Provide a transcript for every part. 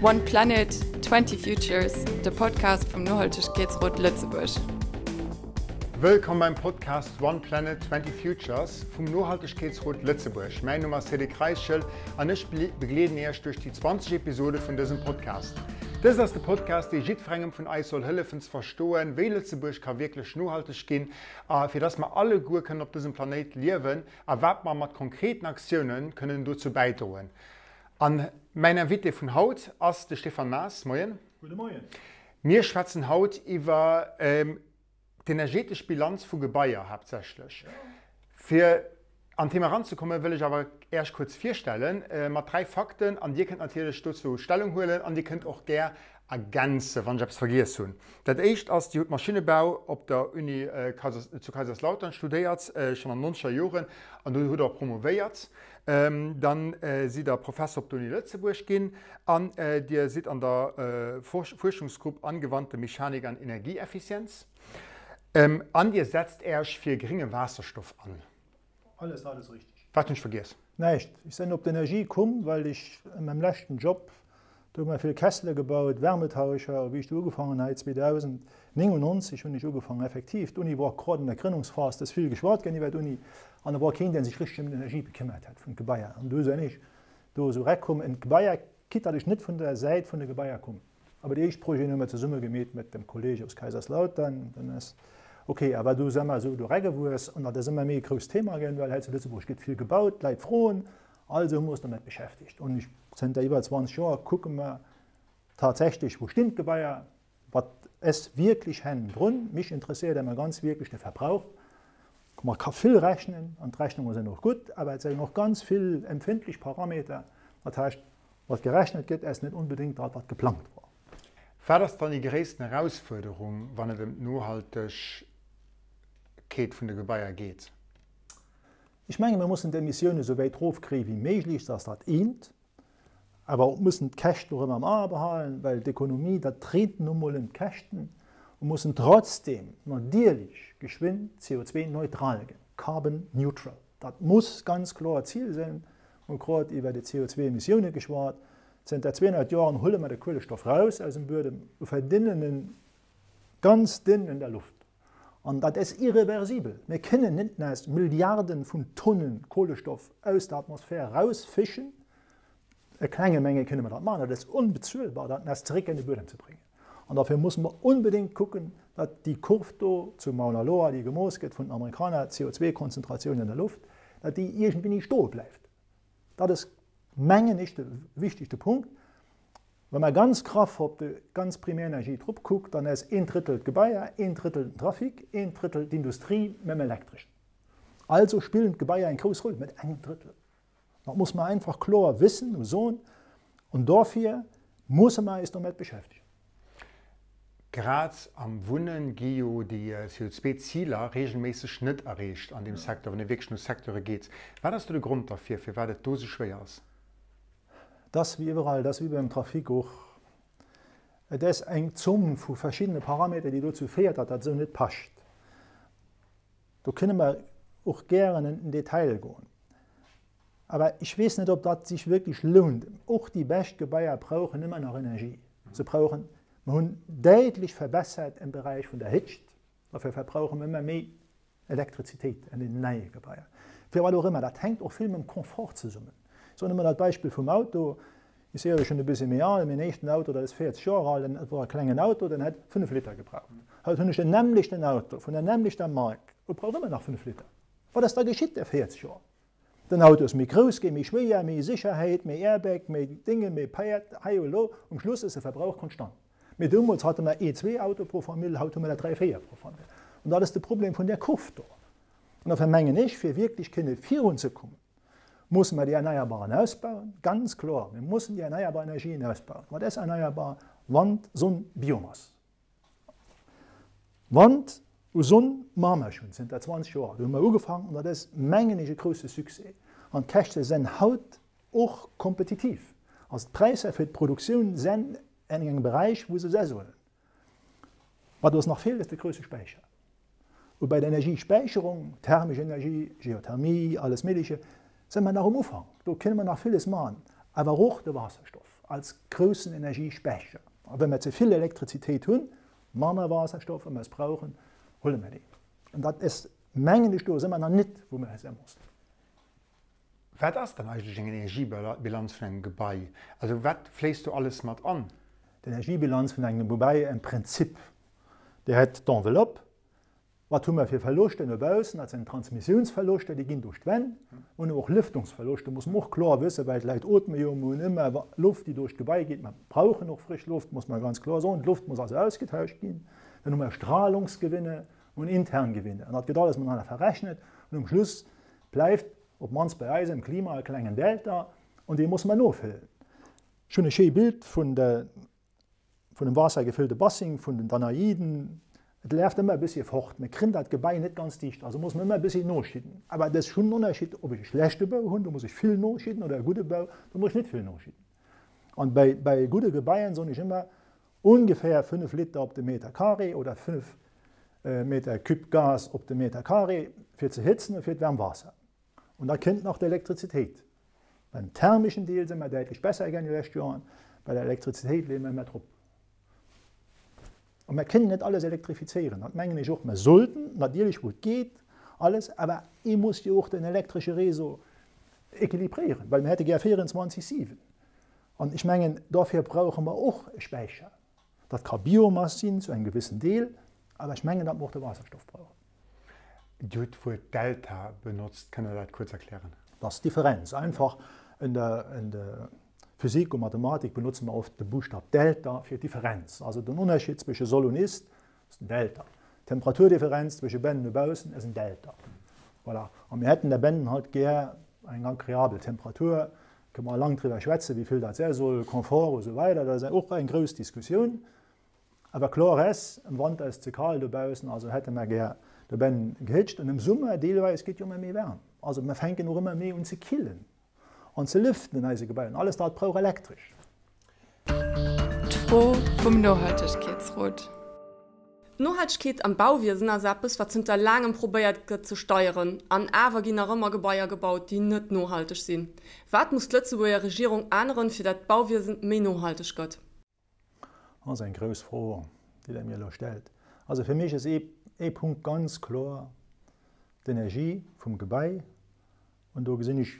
One Planet, 20 Futures, de Podcast vum Nohaltegkeetsrot Lëtzebuerg. Wëllkomm beim Podcast One Planet, 20 Futures vum Nohaltegkeetsrot Lëtzebuerg. Mäin Numm ass Cédric Reichel an ech begleeden Iech duerch déi 20 Episode vun dësem Podcast. Dëst ass de Podcast, dee jiddwerengem vun eis soll hëllefen ze verstoen, wéi Lëtzebuerg ka wierklech nohalteg ginn a fir dass mer alleguer kënnen op dësem Planéit liewen a wat mer mat konkreten Aktiounen kënnen dozou bäidroen. An mäin Invité vun haut ass de Stéphane Maas. Moien. Gudde Moien. Mir schwätzen haut iwwer d'energetesch Bilanz vu Gebaier haaptsächlech. Fir an d'Thema eranzekommen, wëll ech awer Äech kuerz virstellen mat 3 Fakten an Dir kënnt natierlech dozou Stellung huelen an Dir kënnt och gär ergänzen, wann ech eppes vergiess hunn. Dat éischt ass, Dir hutt Maschinnebau op der Uni zu Kaiserslautern studéiert, schonn an nonzeger Joren, an do hutt Der och promovéiert. Dann sidd Der Professer op der Uni Lëtzebuerg ginn an Dir sidd an der Fuerschungsgrupp Angewandte Mechanik an Energieeffizienz. An Dir setzt Äech fir grénge Waasserstoff an. Alles, alles richtig. Wat hunn ech vergiess? Näischt. Ech sinn op d'Energie komm, well ech an mengem leschten Job, do hu mer vill Kessele gebaut, Wärmetauscher, a wéi ech do ugefaangen hei 2099 hunn ech ugefaangen, effektiv, d'Uni wor grad an der Grënnungsphas, et ass vill geschwat ginn iwwer d'Uni, an da wor keen, dee sech richteg ëm d'Energie bekëmmert hätt vun d'Gebaier. An du sinn ech do esou erakomm en d'Gebaier, quitte datt ech net vun der Säit vun de Gebaier komm. Awer déi éischt Projeten hu mer zesumme gemeet mat dem Kolleg aus Kaiserslautern, den ass ok. Awer do si mer esou do ragewuess an dat ass ëmmer méi e grousst Thema ginn, well hei zu Lëtzebuerg gëtt vill gebaut, d'Leit froen, also hu mer ons domat beschäftegt. Und ech, zënter iwwer 20 Joer kucke mer tatsächlech, wou stinn d'Gebaier, wat ass wierklech hannendrun. Mech interesséiert emmer ganz wierklech de Verbrauch. Man ka vill rechnen an d'Rechnunge sinn och gutt, awer et sinn och ganz vill empfindlech Parameter. Dat heescht, Wat gerechnet gëtt, ass net onbedéngt dat, wat geplangt wor. Wat ass dann déi gréissten Erausfuerderung, wann et ëm d'Nohaltegkeet vun de Gebaier geet? Ech menge mir mussen d'Emissioune esou wäit rofkréie wéi méiglech, dat ass dat eent. Awer och mussen d'Käschten och ëmmer am A behalen, well d'Ekonomie, dat dréint nu mol ëm d'Käschten. Mer mussen trotzdem natierlech geschwinn CO2-neutral ginn, carbon neutral. Dat muss ganz kloer d'Zil sinn. Hu grad iwwer déi CO2-Emissioune geschwat. Zënter 200 Joren huele mer de Kuelestoff raus aus dem Buedem u verdinnen en ganz dünn en der Luft. An dat ass irreversibel. Mir kënnen net nees Milliarden vun Tonnen Kuelestoff aus der Atmosphär rausfischen. E klenge Menge kënne mer dat maachen, dat ass onbezuelbar, dat nees zeréck en de Buedem ze bréngen. An dofir musse mer onbedéngt kucken, datt déi Kurv do zu Mauna Loa, déi gemooss gëtt vun den Amerikaner, d'CO2-Konzentratioun an der Luft, datt déi iergendwéini stoe bleift. Dat ass, mengen ech, de wichtigste Punkt. Wa mer ganz graff op déi ganz Primärenergie drop kuckt, dann ass een Drëttel d'Gebaier, een Drëttel den Trafic, een Drëttel d'Industrie mam Elektreschen. Also spillen d'Gebaier eng grouss Roll mat engem Drëttel. Dat muss mer einfach kloer wissen u soen, an dofir musse mer eis domat beschäftegen. Grad am Wunnen gi jo déi CO2-Ziler reegelméisseg net erreecht an deem Secteur, wann ee wierklech no Secteure geet. Wat ass do de Grond derfir, firwat et do esou schwéier ass? Et ass wéi iwwerall, et ass wéi beim Trafic och, et ass eng Zomm vu verschiddene Parameter, déi dozou féiert, datt dat esou net pascht. Do kënne mer och gären en den Detail goen. Awer ech weess net, ob dat sich wierklech lount. Och déi bescht Gebaier brauchen ëmmer nach Energie. Se brauchen, mer hunn däitlech verbessert am Beräich vun der Hëtzt, dofir verbrauche mer ëmmer méi Elektrizitéit an den neie Gebaier. Firwat och ëmmer, dat hänkt och vill mam Confort zesummen. Ech soen ëmmer dat Beispill vum Auto, Ech si jo schonn e bësse méi al, mäin éischten Auto, dat ass 40 Joer al, dat wor e klengen Auto, den hätt 5 Liter gebraucht. Haut hunn ech den nämmlechten Auto vun der nämmlechter Mark u brauch ëmmer nach 5 Liter. Wat ass da geschitt där 40 Joer? Den Auto ass méi grouss ginn, méi schwéier, méi Sécherheet, méi Airbag, méi Dénge, méi Paiert, hei u lo. Um Schluss ass de Verbrauch konstant. Mee deemools hate mer ee, zwee Auto pro Famill, haut hu mer der dräi, véier pro Famill. An dat ass de Problem vun där Kurv do. An dofir mengen ech, fir wierklech kënne virunzekommen, Musse mer déi Erneierbaren ausbauen? Ganz kloer, mir mussen déi erneierbar Energien ausbauen. Wat ass erneierbar? Wand, Sonn, Biomass. Wand u Sonn maache mer schonn zënter 20 Joer. Do hu mer ugefaangen an dat ass, mengen ech, e grousse Succès. An d'Käschte senn haut och kompetitiv. Also d'Präisser fir d'Produktioun senn en engem Beräich, wou se se sollen. Wat ons nach feelt, ass de grousse Späicher. U bei der Energiespäicherung, thermesch Energie, Geothermie, alles Méigleche, si mer nach um Ufank. Do kënne mer nach villes maachen. Awer och de Waasserstoff als groussen Energiespäicher. A wa mer ze vill Elektrizitéit hunn, manner Waasserstoff, a mer es brauchen, huele mer deen. An dat ass, mengen ech, do si mer nach net, wou mer si mussen. Wat ass dann eigentlech eng Energiebilanz vun engem Gebai? Also wat fléisst do alles mat an? D'Energiebilanz vun engem Gebai am Prinzip, Dir hätt d'Enveloppe, Wat hu mer fir Verloschter no baussen? Dat sinn Transmissiounsverloschter, déi ginn duerch d'Wänn. Mer hunn och Lëftungsverloschter, muss mer och kloer wëssen, well d'Leit ootme jo. Mer hunn ëmmer Loft, déi duerch d'Gebai geet. Mer brauchen och frësch Loft, muss mer ganz kloer soen. D'Loft muss also ausgetauscht ginn. Dann hu mer Strahlungsgewinne, mer hunn intern Gewinne. An dat gëtt alles matenaner verrechnet. An um Schluss bleift, op d'mannst bei eis am Klima, e klengen Delta, an dee musse mer nofëllen. Ech hunn e schéi Bild vun de vun dem waassergefüllte Bassing vun den Danaiden, et läft ëmmer e bëssi fort, mir kréien dat Gebai net ganz dicht, also muss mer ëmmer e bëssi noschidden. Awer et ass schonn en Ënnerscheed, ob ech e schlechte Bau hunn, do muss ech vill noschidden, oder e gudde Bau, do muss ech net vill noschidden. An bei, bei gudde Gebaien soen ech ëmmer, ongeféier 5 Liter op de Meter carré oder 5 Meter cube Gas op de Meter carré fir ze hëtzen a fir d'waarm Waasser. Und da kënnt nach d'Elektrizitéit. Beim thermischen Deel si mer däitlech besser gaangen déi lescht Joren, bei der Elektrizitéit leeë mer ëmmer drop. A mer kënnen net alles elektrifizéieren, dat mengen ech och. Mer sollten natierlech, wou et geet, alles, awer ee muss jo och den elektresche Réseau équilibréieren, well mer hätte gär 24, 7. An ech mengen, dofir brauche mer och e Späicher. Dat ka Biomass sinn zu engem gewissen Deel, awer ech mengen, datt mer och de Waasserstoff brauchen. Dir hutt d'Wuert Delta benotzt. Kënnt Der dat kuerz erklären? Dat ass d'Differenz. Einfach in der, in der Physik und Mathematik benotze mer oft de Buschtab Delta fir d'Differenz. Also den Ënnerscheed zwësche Soll und Ist ass den Delta. D'Temperaturdifferenz zwësche bennen no baussen ass en Delta. Voilà. A mir hätten der bennen halt gär eng agreabel Temperatur. Kënne mer lang driwwer schwätzen, wéi vill dat sä soll, Confort u sou weider, dat ass och eng grouss Diskussioun. Awer kloer ass, am Wanter ass et ze kal dobaussen, also hätte mer gär dobennen gehëtscht. An am Summer deelweis gëtt jo ëmmer méi waarm, also mer fänken och ëmmer méi un ze killen an ze lüften in eise Gebaier. An alles dat brauch Elektresch. D'Fro vum Nohaltegkeetsrot. D'Nohaltegkeet am Bauwiesen ass eppes, wat zënter laangem probéiert gëtt ze steieren. An awer ginn nach ëmmer Gebaier gebaut, déi net nohalteg sinn. Wat muss d'Lëtzebuerger Regierung änneren, fir dat d'Bauwiesen méi nohalteg gëtt? Dat ass eng grouss Fro, déi Der mir elo stellt. Also fir mech ass ee Punkt ganz kloer, d'Energie vum Gebai. An do gesinn ech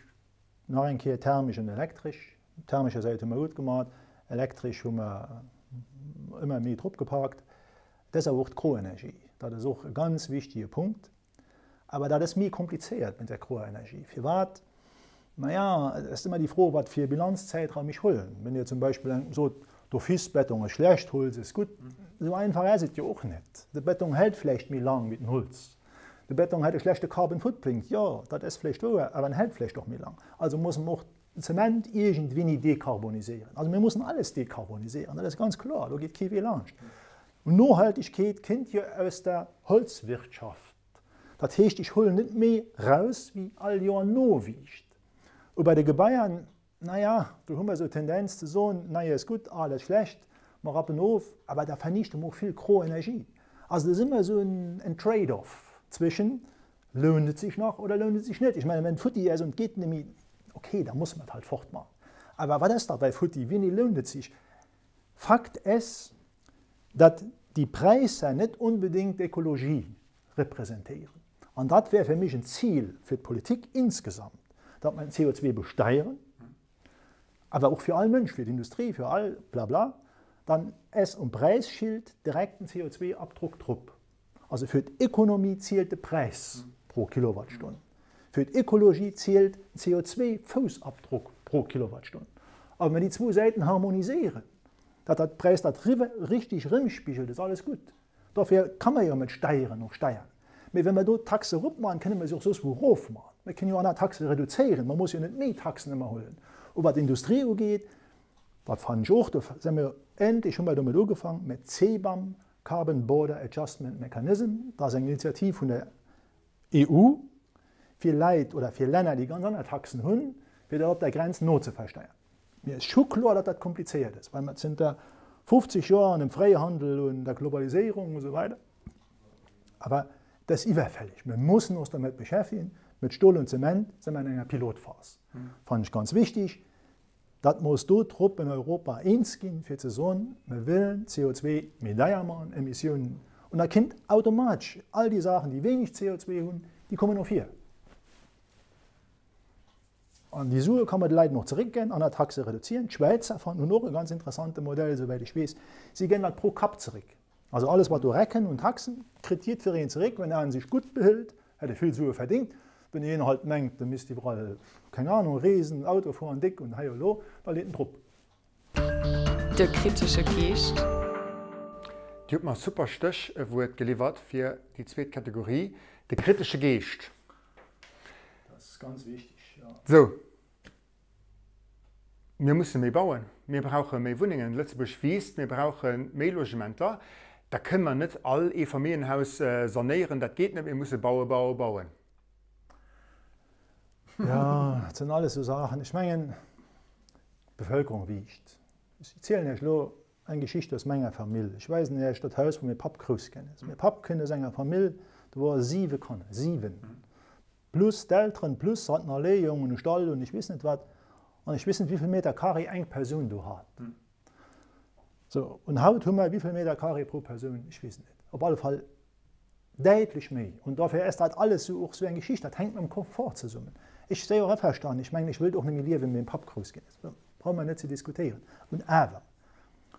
nach eng Kéier thermesch an elektresch. Op thermescher Säit hu mer gutt gemat, elektresch hu mer ëmmer méi drop gepackt. Et ass awer och d'Groenergie, dat ass och e ganz wichtige Punkt. Awer dat ass méi komplizéiert mat der groer Energie. Firwat? Naja, et ass ëmmer déi Fro, wat fir e Bilanzzäitraum ech huelen. Wenn Dir zum Beispill engem sot, d'office Beton ass schlecht, Holz ass gutt, esou einfach ass et jo och net. De Beton hält vläicht méi laang wéi den Holz. De Beton hätt e schlechte Carbon Footprint, jo, dat ass vläicht wouer, awer en hält vläicht och méi laang. Also musse mer och den Zement iergendwéini dekarboniséieren. Also mir mussen alles dekarboniséieren, dat ass ganz kloer, do geet kee Wee laanscht. Nohaltegkeet kënnt jo aus der Holzwirtschaft. Dat heescht, ech huelen net méi raus, wéi all Joer nowiischt. U bei de Gebaier, naja, do hu mer esou d'Tendenz ze soen, nei ass gutt, al ass schlecht, mer rappen of, awer da vernichte mer och vill gro Energie. Also et ass ëmmer esou en Trade-off zwëschen, lount et sech nach oder lount et sech net. Ech mengen, wenn et futti ass an et geet net méi, okay, da musse mer et halt fortman. Awer wat ass da bei futti, wéini lount et sech? Fakt ass, datt déi Präisser net onbedéngt d'Ekologie representéieren. An dat wär fir mech en Zil fir d'Politik insgesamt, datt mer den CO2 besteieren, awer och fir all Mënsch, fir d'Industrie, fir all blabla, dann ass um Präisschild direkt den CO2-Abdruck drop. Also fir d'Ekonomie zielt de Präis pro Kilowattstonn. Fir d'Ekologie zielt den CO2-Foussabdruck pro Kilowattstonn. A wa mer déi zwou Säiten harmoniséieren, datt dat Präis dat richteg erëmspigelt, ass alles gutt. Dofir ka mer jo mat Steieren och steiern. Mee wa mer do d'Taxe eropmachen, kënne mer se och soss wou erofmachen. Mer kënnen jo aner Taxe reduzéieren. Mer musse jo net méi Taxen ëmmer huelen. U wat d'Industrie ugeet, dat fannen ech och, do si mer endlech, hu mer domat ugefaangen, mat CBAM, Carbon Border Adjustment Mechanism, dat ass eng Initiativ vun der EU, fir Leit oder fir Länner, déi ganz aner Taxen hunn, fir dat op der Grenz nozeversteiern. Mir ass scho kloer, datt dat komplizéiert ass, well mer zënter 50 Joer an dem Fräihandel, un der Globaliséierung u sou weider, awer dat ass iwwerfälleg. Mir mussen ons dermat beschäftigen. Mat Stol und Zement si mer an enger Pilotphas, fannen ech ganz wichtig. Datt mer ons do drop in Europa eens ginn, fir ze soen, mer wëllen CO2 méi deier maachen, Emissiounen, und da kinnt automatesch all déi Saachen, déi wéineg CO2 hunn, déi kommen no vir. An déi Sue kann mer de Leit och zeréckginn an der Taxe reduzieren. D'Schwäizer fannen hunn och e ganz interessante Modell, esouwäit ech weess. Si ginn dat pro Kapp zeréck. Also alles wat do recken un Taxen, kritt jiddwereen zeréck. Wenn een sech gutt behëlt, hätt e vill Sue verdingt. Wenn een halt mengt, e misst iwwerall, keng Ahnung, reesen, Auto fueren, déck und hei elo, da leet en drop. De kritesche Geescht. Dir hutt mer e super Stéchwuert geliwwert fir déi zweet Kategorie, de kritesche Geescht. Dat ass ganz wichteg, jo. Sou, mir musse méi bauen, mir brauche méi Wunnengen, Lëtzebuerg wiisst, mir brauche méi Logementer. Da kënne mer net all Eefamilljenhaus sanéieren, dat geet net, mir musse bauen, bauen, bauen. Jo, dat sinn alles esou Saachen. Ech mengen, d'Bevëlkerung wiisst. Ech zielen Iech elo Eng Geschicht aus menger Famill. Ech weisen Iech dat Haus, wou mäi Papp grouss ginn ass. Mäi Papp kënnt aus enger Famill, do wore siwe Kanner, siwen, plus d'Elteren, plus hatten Allee-Jongen, e Stall und ech weess net wat. An ech weess net, wéivill Meter carré eng Persoun do hat. Sou, und haut hu mer wéivill Meter carré pro Persoun? Ech weess et net. Op alle Fall Däitlech méi. Und dofir ass dat alles sou och sou eng Geschicht, dat hänkt mam Komfort zesummen. Ech si och averstanen, ech mengen, ech wëllt och net méi liewen, wéi meng Papp grouss ginn ass. Brauche mer net ze diskutéieren. Und awer,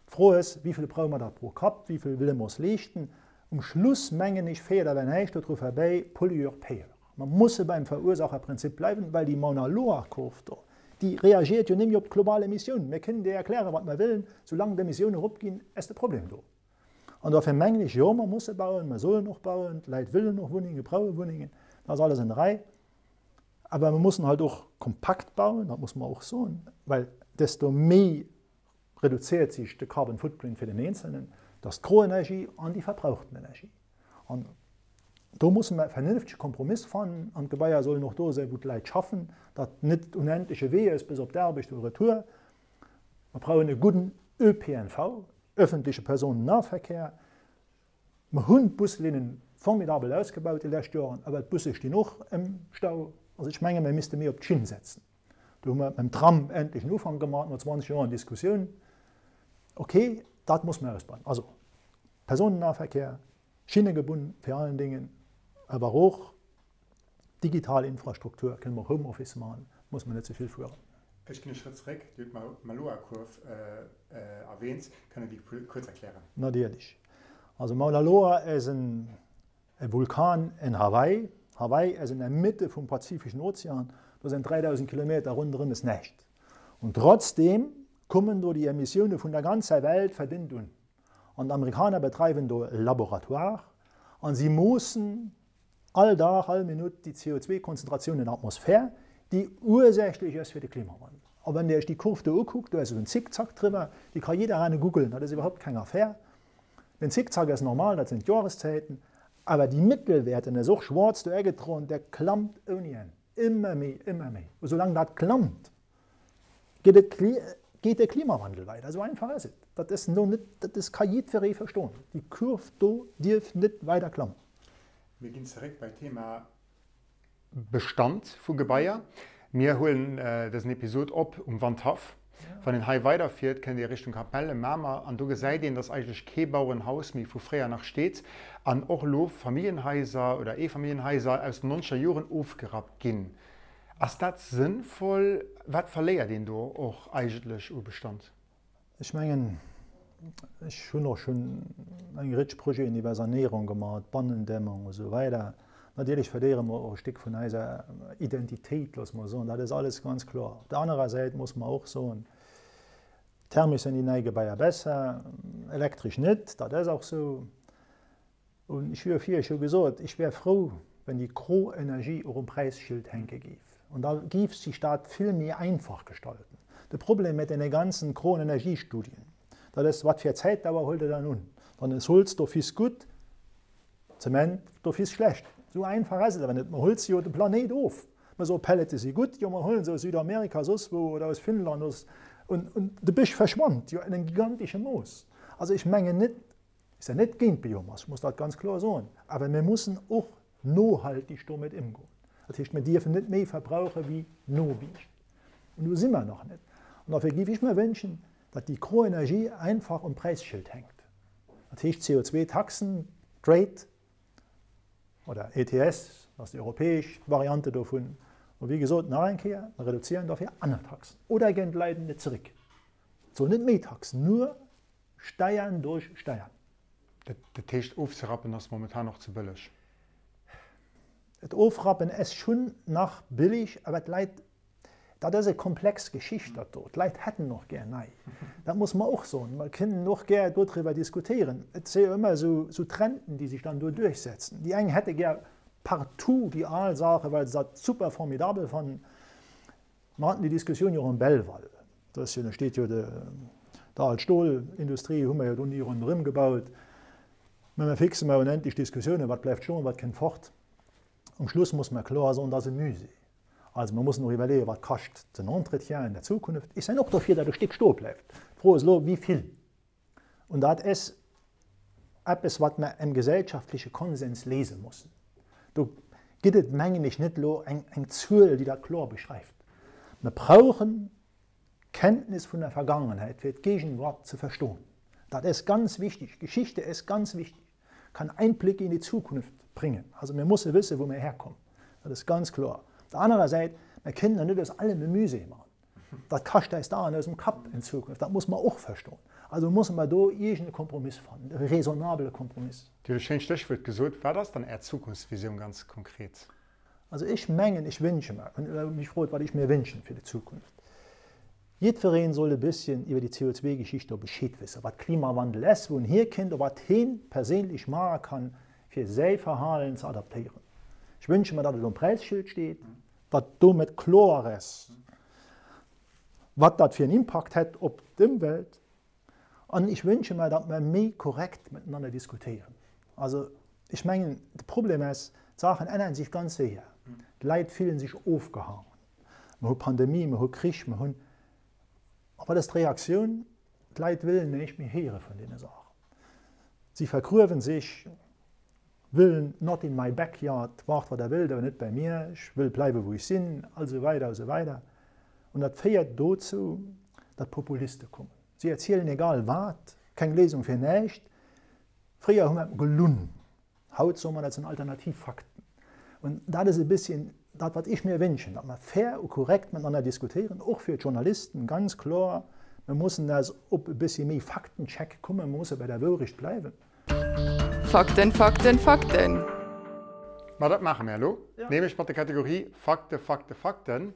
d'Fro ass, wéivill brauche mer da pro Kapp, wéivill wëlle mer ons leeschten? Um Schluss, mengen ech, féiert awer näischt dodru verbäi, Pollueur-payeur. Mer musse beim Verursacherprinzip bleiwen, well déi Mauna Loa-Kurv do, déi reagiert jo némme op d'global Emissioun. Mir kënnen déi erklären, wat mer wëllen, soulaang d'Emissioune eropginn, ass de Problem do. An dofir mengen ech, jo, mer musse bauen, mer sollen och bauen, d'Leit wëllen och Wunnengen, brauche Wunnengen, dat ass alles an der Rei. Awer mer mussen halt och kompakt bauen, dat muss mer och soen, well desto méi reduziert sech de Carbon Footprint fir den Eenzelnen, dat ass d'gro Energie an déi verbrauchten Energie. An do musse mer e vernünftege Kompromiss fannen an d'Gebaier sollen och do sinn, wou d'Leit schaffen, datt net unendleche Wee ass bis op d'Aarbecht oder retour. Mer brauchen e gudden ÖPNV, öffentliche Personennahverkehr. Mer hunn d'Buslinnen formidabel ausgebaut déi lescht Joren, awer d'Busse stinn och am Stau. Also ech menge mer misste méi op d'Schinn setzen. Do hu mer mam Tram endlech en Ufank gemaach no 20 Joren Diskussioun. Okay, dat muss mer ausbauen. Also Personennahverkehr, Schinnegebunn vir allen Dingen, awer och Digital Infrastruktur, kënne mer och Homeoffice maachen, musse mer net ze vill fueren. Ech ginn e Schrëtt zeréck, Dir hutt d'Mauna-Loa-Kurv erwähnt. Kënnt Dir déi kuerz erklären? Natierlech. Also Mauna Loa ass e Vulkan en Hawaii. Hawaii ass an der Mitte vum Pazifischen Ozean, do sinn 3.000 Kilometer ronderëm ass näischt. Und trotzdem kommen do déi Emissioune vun der ganzer Welt verdénnt un. An d'Amerikaner bedreiwen do e Laboratoire an si moossen All Dag, all Minutt déi CO2-Konzentratioun an der Atmosphär, déi ursächlech ass fir de Klimawandel. A wann Dir Iech déi Kurv do ukuckt, do ass esou en Zickzack driwwer, déi ka jidderane googlen, dat ass iwwerhaupt keng Affär. Den Zickzack ass normal, dat sinn d'Joereszäiten, awer déi Mëttelwäert, den ass och schwaarz do agedroen, der klammt ouni Enn, ëmmer méi, ëmmer méi. A soulaang dat klammt, geet et, geet de Klimawandel weider. Esou einfach ass et. Dat ass no net, dat ass, ka jiddweree verstoen. Déi Kurv do dierf net weider klammen. Mir ginn zeréck bei d'Thema Bestand vu Gebaier. Mir huelen dësen Episod op um Wandhaff. Wann een hei weiderfiert, kënnt ee Richtung Kapelle Mamer an do gesäit een, dass eigentlech kee Bauerenhaus méi vu fréier nach steet an och elo Familljenhaiser oder Eefamilljenhaiser aus den nonzeger Joren ofgerappt ginn. Ass dat sënnvoll? Wat verléiert een do och eigentlech u Bestand? Ech mengen, ech hunn och schonn eng Rétsch Projeten iwwer Sanéierung gemaach, Bannendämmung a sou weider. Natierlech verléiere mer och e Stéck vun eiser Identitéit, loosse mer soen. Dat ass alles ganz kloer. Op der anerer Säit muss mer och soen, thermesch sinn déi nei Gebaier besser, elektresch net, dat ass och sou. Un ech hu jo virhi scho gesot, ech wär frou, wenn déi gro Energie och um Präisschild hänke géif. An da géif sech dat vill méi einfach gestalten. De Problem mit deene ganzen groen Energiestudien, dat ass, wat fir Zäitdauer huelt Der dann un? Dann ass Holz d'office gutt, Zement d'office schlecht. Esou einfach ass et awer net. Mer holze jo de Planéit of. Mer soe Pellete si gutt, jo mer huelen se aus Südamerika, soss wou oder aus Finnland, aus, und de Bësch verschwannt jo an engem gigantesche Mooss. Also ech mengen net, Ech sinn net géint Biomass, ech muss dat ganz kloer soen, awer mir mussen och nohaltig domat émgoen. Dat heescht, mir dierfen net méi verbrauche wéi nowiegt. An do si mer nach net. An dofir géif ech mer wënschen, datt déi gro Energie einfach um Präisschild hänkt. Dat heescht CO2-Taxen, Trade oder ETS, dat ass déi europäesch Variante dovun. Mä wéi gesot, nach eng Kéier, mer reduzéieren dofir aner Taxen oder ginn d'Leit net zeréck. Et soll net méi Taxen, nur Steiern durch Steiern. Dat heescht, ofzerappen ass momentan och ze bëlleg? Et ofrappen es schon nach billig, awer d'Leit, dat ass e komplex Geschicht dat do, d'Leit hätten och gär nei, dat muss mer och soen. Mer kënnen och gär dodriwwer diskutéieren. Et si jo ëmmer esou Trenden, déi sech dann do duerchsetzen. Déi eng hätte gär partout déi al Saachen, well se dat super formidabel fannen. Mer haten déi Diskussioun jo och am Belval. Do ass jo, do steet jo de, d'al Stolindustrie hu mer jo do ni ronderëm gebaut. Mä mer fixe mer unendlech Diskussiounen, wat bleift stoen, wat kënnt fort. Um Schluss muss mer kloer soen, dat ass e Musée. Also mer mussen och iwwerleeën, wat kascht den Entretien in der Zukunft. Ech sinn och dofir, datt e Stéck stoe bleift. D'Fro ass elo, wéi vill. Und dat ass eppes, wat mer em gesellschaftleche Konsens léise mussen. Do gëtt et, mengen ech, net elo eng eng Zuel, déi dat kloer beschreift. Mer brauchen Kenntnis vun der Vergangenheit, fir d'Gegenwart ze verstoen. Dat ass ganz wichtig. Geschichte ass ganz wichtig, kann Einblicke in die Zukunft bringen. Also mir musse wëssen, wou mir herkommen. Dat ass ganz kloer. Op der anerer Säit, mer kënnen jo net aus allem e Musée maachen. Dat kascht äis d'Aen aus dem Kapp in Zukunft, dat muss mer och verstoen. Also musse mer do iergend e Kompromiss fannen, e raisonnabele Kompromiss. Dir hutt e schéint Stéchwuert gesot. Wat ass dann Är Zukunftsvisioun ganz konkret? Also ech mengen, ech wënsche mer, wann Der mech frot, wat ech mir wënschen fir déi Zukunft, Jiddweree soll e bësschen iwwer déi CO2-Geschicht do Bescheed wëssen, wat Klimawandel ass, wou en hierkennt a wat heen perséinlech maache kann, fir säi Verhalen ze adaptéieren. Ech wënsche mer, datt et um Präisschild steet. Datt domat kloer ass, wat dat fir en Impakt hätt op d'Ëmwelt. An ech wënsche mer, datt mer méi korrekt mitenander diskutéieren. Also ech mengen, de Problem ass, d'Saachen änneren sech ganz séier. D'Leit fillen sech ofgehangen. Mer hu Pandemie, mer hu Krich, mer hunn. A wat ass d'Reaktioun? D'Leit wëllen näischt méi héiere vun deene Saachen. Si vergruewen sech. Wëll not in my backyard, maacht wat der wëllt, awer net bei mir, ech wëll bleiwe wou ech sinn, a sou weider a sou weider. An dat féiert dozou, datt Populiste kommen. Si erzielen egal wat, keng Léisung fir näischt. Fréier hu mer gelunn, haut soe mer, dat sinn alternativ Fakten. An dat ass e bësschen dat wat ech mir wënschen, datt mer fair u korrekt mitenander diskutéieren, och fir d'Journalisten ganz kloer, mir mussen eis op e bëssi méi Faktencheck kommen, mir musse bei der Wourecht bleiwen. Fakten, Fakten, Fakten! Ma dat maache mir elo, nämlech mat der Kategorie Fakte, Fakte, Fakten.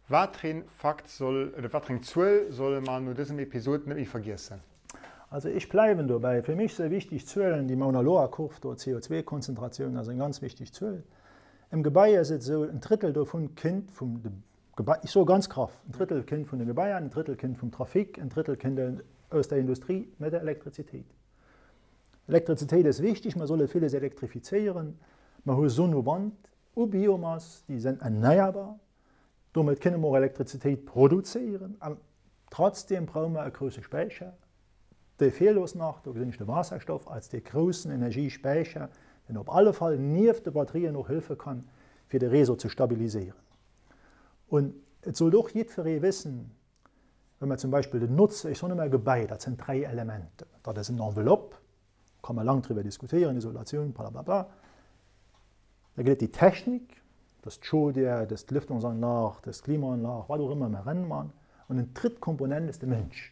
Watereen Fakt soll, oder watereng Zuel solle mer no dësem Episod net méi vergiessen? Also ech bleiwen dobäi, fir mech si wichteg Zuelen, déi Mauna Loa Kurv do, d'CO2-Konzentratioun ass eng ganz wichteg Zuel. Em Gebai ass et esou, en Drëttel dovun kënnt vum de Gebai, ech soe ganz graff, en Drëttel kënnt vun de Gebaier, en Drëttel kënnt vum Trafic, en Drëttel kënnt aus der Industrie mat der Elektrizitéit. Elektrizitéit ass wichteg, mer solle villes elektrifizéieren. Mer hu Sonn u Wand, u Biomass, déi sinn erneierbar. Domat kënne mer och Elektrizitéit produzéieren. An trotzdem brauche mer e grousse Späicher. Dee feelt ons nach. Do gesinn ech de Waasserstoff als dee groussen Energiespäicher, deen op alle Fall nieft de Batterien och hëlfe kann, fir de Réseau ze stabiliséieren. Und et sollt och jiddweree wëssen, Wa mer zum Beispill den Notzer, ech soen ëmmer e Gebai, dat sinn 3 Elementer, dat ass en Enveloppe, kann mer laang driwwer diskutéieren, Isolatioun, blablabla. Da gëtt et déi Technik, dat ass d'Chaudière, dat ass d'Lüftungsanlag, dat ass d'Klimaanlag, wat och ëmmer mer ranman. An en drëtt Komponent ass de Mënsch.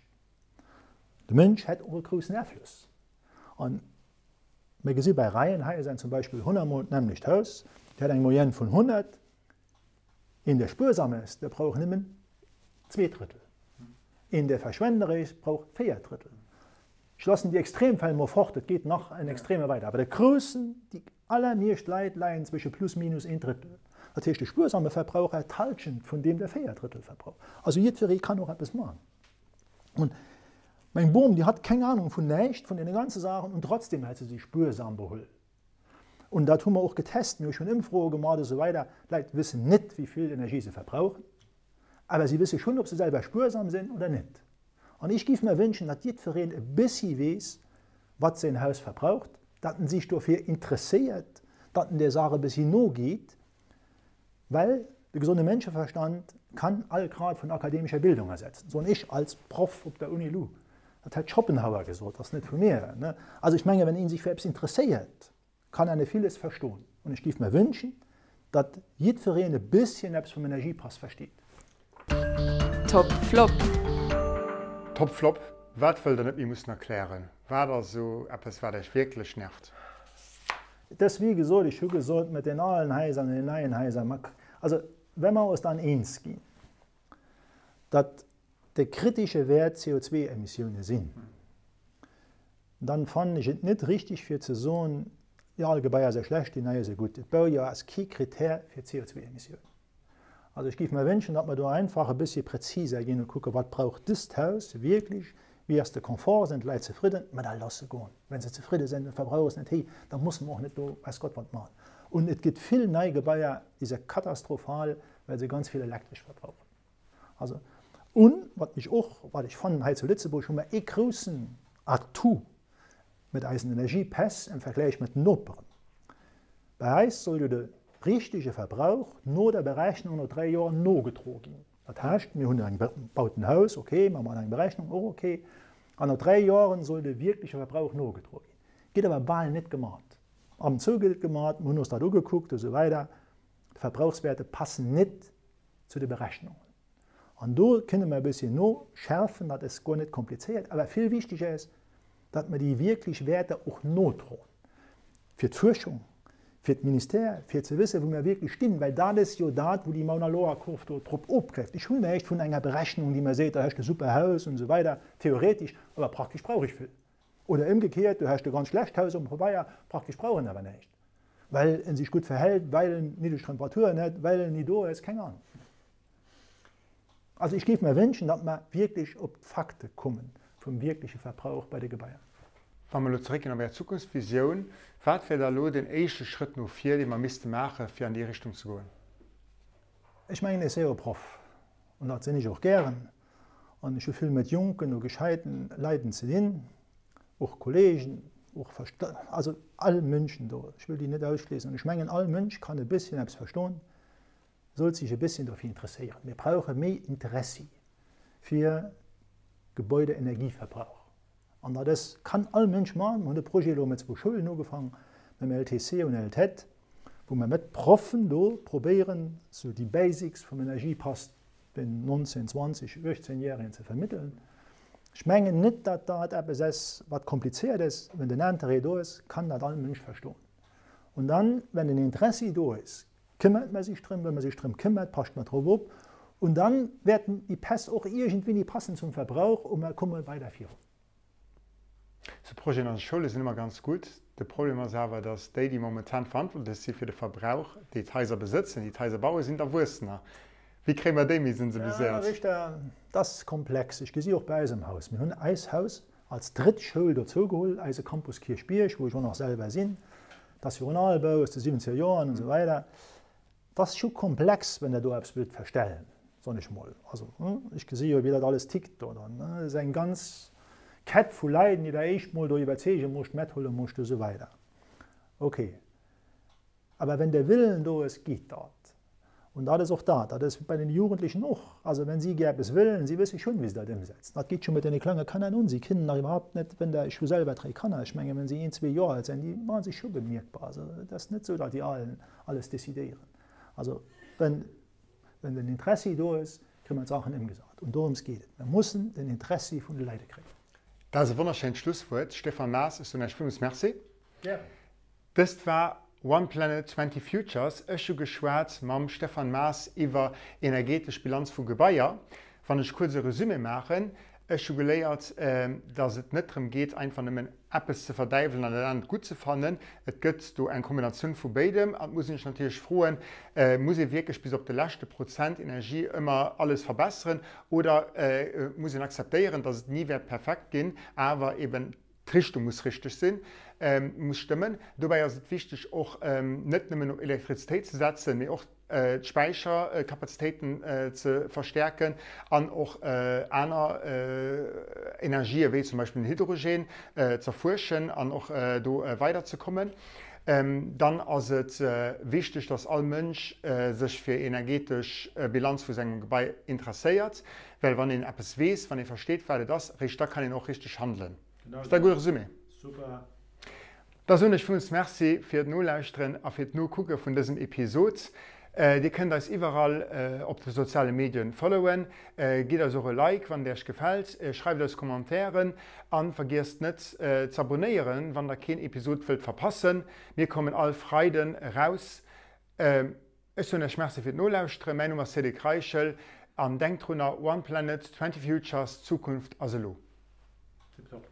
De Mënsch hätt och e groussen Afloss. An mir gesi bei Reihenhaiser zum Beispill 100 mol d'nämmlecht Haus, dat huet eng Moyenne vun 100, Een, dee spuersam ass, dee brauch nëmmen zweeDrëttel. Een, dee verschwenderesch ass, brauch véierDrëttel. Ech loossen déi Extremfäll mol fort, et geet nach en Extreme weider, awer de groussen, déi allermeescht Leit leien zwësche plus minus een Drëttel. Dat heescht, de spuersame Verbraucher huet d'Hallschent vun deem, dee véierDrëttel verbraucht. Also jiddweree kann och eppes maachen. Und meng Bom, déi hat keng Ahnung vun näischt, vun deene ganze Saachen, und trotzdem hat se sech spuersam behuel. Und dat hu mer och getest, mir hu schonn Ëmfroe gemaach a sou weider. D'Leit wëssen net, wéi vill Energie se verbrauchen, awer si wësse schonn, ob se selwer spuersam sinn oder net. An ech géif mer wënschen, datt jiddwereen e bëssi weess, wat säin Haus verbraucht, datt en sech dofir interesséiert, datt en där Saach e bëssi nogeet, well de gesonde Mënscheverstand. Kann all Grad von akademischer Bildung ersetzen. Soen ech als Proff op der Uni-Lu. Dat hätt Schopenhauer gesot, ass net vu mir. Also ech menge wenn een sech fir eppes interesséiert, kann en villes verstoen. An ech géif mer wënschen, datt jiddwereen e bësschen eppes vum Energiepass versteet. Top Flop. Top Flop, Wat wëllt der net méi mussen erklären? Wat ass esou eppes, wat Iech wierklech nervt? Et ass wéi gesot, ech hu gesot, mat den alen Haiser an den neien Haiser, also wa mer eis dann eens ginn, datt de kritesche Wäert d'CO2-Emissioune sinn, dann fannen ech et net richtig fir ze soen, déi al Gebaier si schlecht, déi nei si gutt. Et Baujoer ass kee Kritär fir d'CO2-Emissiounen. Also ech géif mer wënschen, datt mer do einfach e bëssche präziser ginn a kucken, wat brauch dëst Haus wierklech, wéi ass de Confort, sinn d'Leit zefridden, mä da looss se goen. Wa se zefridde sinn, de Verbrauch ass net héich, da musse mer och net do weiß Gott wat maachen. Und et gëtt vill nei Gebaier, déi si katastrophal, well se ganz vill Elektresch verbrauchen. Also, un wat mech och, wat ech fannen, hei zu Lëtzebuerg hu mer ee groussen Atout met eisen Energiepäss am Vergläich mat den Noperen. Bei eis soll jo de richtege Verbrauch no der Berechnung no 3 Joer nogedro ginn. Dat heescht, mir hunn eng, baut en Haus, okay, mer maachen eng Berechnung, och okay, an no 3 Joren soll de wierkleche Verbrauch nogedro ginn. Gëtt awer bal net gemat. Ab en zou gëtt et gemat, mer hunn ons dat ugekuckt a sou weider. D'Verbrauchswäerte passen net zu de Berechnungen. An do kënne mer e bësschen noschärfen, dat ass guer net komplizéiert, awer vill wichtiger ass, datt mer déi wierklech Wäerter och nodroen, fir d'Fuerschung, fir d'Ministère, fir ze wëssen, wou mer wierklech stinn, well dat ass jo dat, wou déi Mauna Loa-Kurv do drop ofgräift. Ech hunn näischt vun enger Berechnung, déi mer seet, da häscht e super Haus und esou weider, theoretisch, awer praktesch brauch ech vill. Oder ëmgekeert, du häscht e ganz schlecht Haus um Pabeier, praktesch brauch en awer näischt, well en sech gutt verhält, well en niddreg Temperaturen huet, well en ni do ass, keng Ahnung. Also ech géif mer wënschen, datt mer wierklech op d'Fakte kommen vum wierkleche Verbrauch bei de Gebaier. Wa mer elo zeréckginn op Är Zukunftsvisioun, wat wär da elo den éischte Schrëtt no vir, dee mer misste maachen, fir an déi Richtung ze goen? Ech mengen, ech si jo Proff, an dat sinn ech och gären, An ech hu vill mat jonken u gescheiten Leiden ze dinn, och Kollegen, och also all Mënschen do, ech wëll déi net ausschléissen. An ech mengen, all Mënsch kann e bësschen eppes verstoen, sollt sech e bësschen dofir interesséieren. Mir brauche méi Interessi fir Gebäudeenergieverbrauch. An dat ass, kann all Mënsch maachen. Mir hunn de Projet elo mat zwou Schoulen ugefaangen, mam LTC un LTEtt, wou mer mat Proffen do probéieren, sou déi Basics vum Energiepass den 19, 20, 18 Järegen ze vermitteln. Ech mengen net, datt dat eppes ass, wat komplizéiert ass. Wenn den Interêt do ass, kann dat all Mënsch verstoen. Und dann, wenn den Interessi do ass, këmmert mer sech drëm. Wenn mer sech drëm këmmert, passt mer drop op. Und dann wäerten déi Päss och iergendwéini passen zum Verbrauch und mer komme weider virun. Sou Projeten an de Schoule sinn ëmmer ganz gutt. De Problem ass awer, datt déi, déi momentan verantwortlech si fir de Verbrauch, déi d'Haiser besëtzen, déi d'Haiser bauen, sinn d'Erwuessener. Wéi kréie mer déi méi sensibiliséiert? Jo, Richter, dat ass komplex. Ech gesi och bei eis am Haus. Mir hunn eis Haus als drëtt Schoul dozougeholl, eise Campus Kierchbierg, wou ech och nach selwer sinn. Dat ass jo en Albau aus de siwwenzeger Joren an esou weider. 't ass scho komplex, wenn Der do eppes wëllt verstellen, soen ech mol. Also, ech gesi jo, wéi dat alles tickt do dann. Et ass eng ganz Kett vu Leit, déi Der éischt mol do iwwerzeege musst, mathuele musst a sou weider. Okay. Awer wenn de Willen do ass, geet dat. Und dat ass och dat, dat ass bei den Jugendlichen och. Also, wenn si gär eppes wëllen, si wësse schonn, wéi se dat ëmsetzen. Dat geet scho mat deene klenge Kanner un. Si kënnen nach iwwerhaupt net, wenn Der, ech hu selwer dräi Kanner, ech mengen, wenn si een, zwee Joer al sinn, déi maache sech scho bemierkbar. Also, et ass net esou, datt déi Alen alles decidéieren. Also wenn, wenn den Interessi do ass, kréie mer d'Saachen ëmgesat. Und dorëms geet et. Mer mussen den Interessi vun de Leide kréien. Dat ass e wonnerschéint Schlusswuert. Stéphane Maas, ech soen Iech villmools Merci. Gären. Dëst war One Planet, 20 Futures. Ech hu geschwat mam Stéphane Maas iwwer energetesch Bilanz vu Gebaier. Wann ech kuerz e Resumé maachen, Ech hu geléiert, dass et net drëm geet, einfach nëmmen eppes ze verdäiwelen an dat anert gutt ze fannen. Et gëtt do eng Kombinatioun vu béidem. An et muss een sech natierlech froen, Muss ee wierklech bis op de leschte Prozent Energie ëmmer alles verbesseren oder muss een akzeptéieren, dass et ni wäert perfekt ginn, awer eben d'Richtung muss richteg sinn, muss stëmmen. Dobäi ass et wichteg och net nëmmen op Elektrizitéit ze setzen, mee och d'Späicherkapazitéiten ze verstäerken an och aner Energië wéi zum Beispill den Hydrogen z'erfuerschen an och do weiderzekommen. Dann ass et wichteg, dass all Mënsch sech fir energetesch Bilanz vu sengem Gebai interesséiert, well wann een eppes weess, wann ee versteet, wat et ass, eréischt da kann een och richteg handelen. Ass dat e gudde Resumé? Super! Da soen ech villmools Merci fir d'Nolauschteren a fir d'Nokucke vun dësem Episod. Dir kënnt eis iwwerall op de soziale Medien followen. Gitt eis och e Like wann et Iech gefält, schreift eis Commentairen an vergiesst net z'abonéieren wann der keen Episod wëllt verpassen. Mir kommen all Freiden eraus. Ech soen Iech Merci fir d'Nolauschteren. Mäin Numm ass Cédric Reichel an denkt drunner, One Planet, 20 Futures, d'Zukunft ass elo. Tiptop.